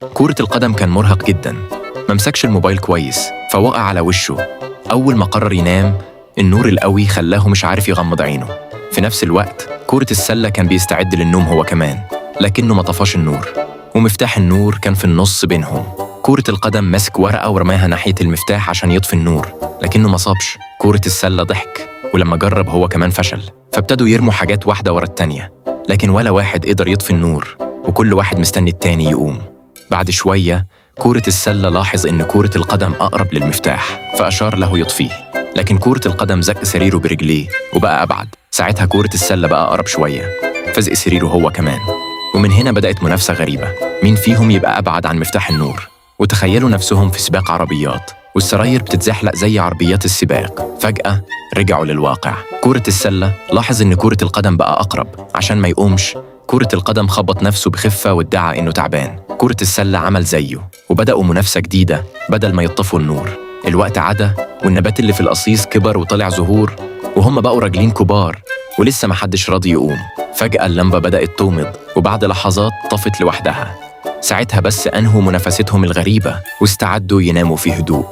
كرة القدم كان مرهق جدا، ممسكش الموبايل كويس فوقع على وشه. أول ما قرر ينام النور القوي خلاه مش عارف يغمض عينه. في نفس الوقت كرة السلة كان بيستعد للنوم هو كمان، لكنه ما طفاش النور، ومفتاح النور كان في النص بينهم. كرة القدم مسك ورقة ورماها ناحية المفتاح عشان يطفي النور، لكنه ما صابش. كرة السلة ضحك، ولما جرب هو كمان فشل، فابتدوا يرموا حاجات واحدة ورا التانية، لكن ولا واحد قدر يطفي النور، وكل واحد مستني التاني يقوم. بعد شوية كرة السلة لاحظ إن كرة القدم أقرب للمفتاح، فأشار له يطفيه، لكن كرة القدم زق سريره برجليه وبقى أبعد. ساعتها كرة السلة بقى أقرب شوية، فزق سريره هو كمان. ومن هنا بدأت منافسة غريبة، مين فيهم يبقى أبعد عن مفتاح النور. وتخيلوا نفسهم في سباق عربيات، والسراير بتتزحلق زي عربيات السباق. فجأة رجعوا للواقع. كرة السلة لاحظ إن كرة القدم بقى أقرب، عشان ما يقومش كرة القدم خبط نفسه بخفة وادعى إنه تعبان. كرة السلة عمل زيه، وبدأوا منافسة جديدة بدل ما يطفوا النور. الوقت عدى، والنبات اللي في القصيص كبر وطلع زهور، وهم بقوا راجلين كبار، ولسه محدش راضي يقوم. فجأة اللمبة بدأت تومض، وبعد لحظات طفت لوحدها. ساعتها بس أنهوا منافستهم الغريبة واستعدوا يناموا في هدوء.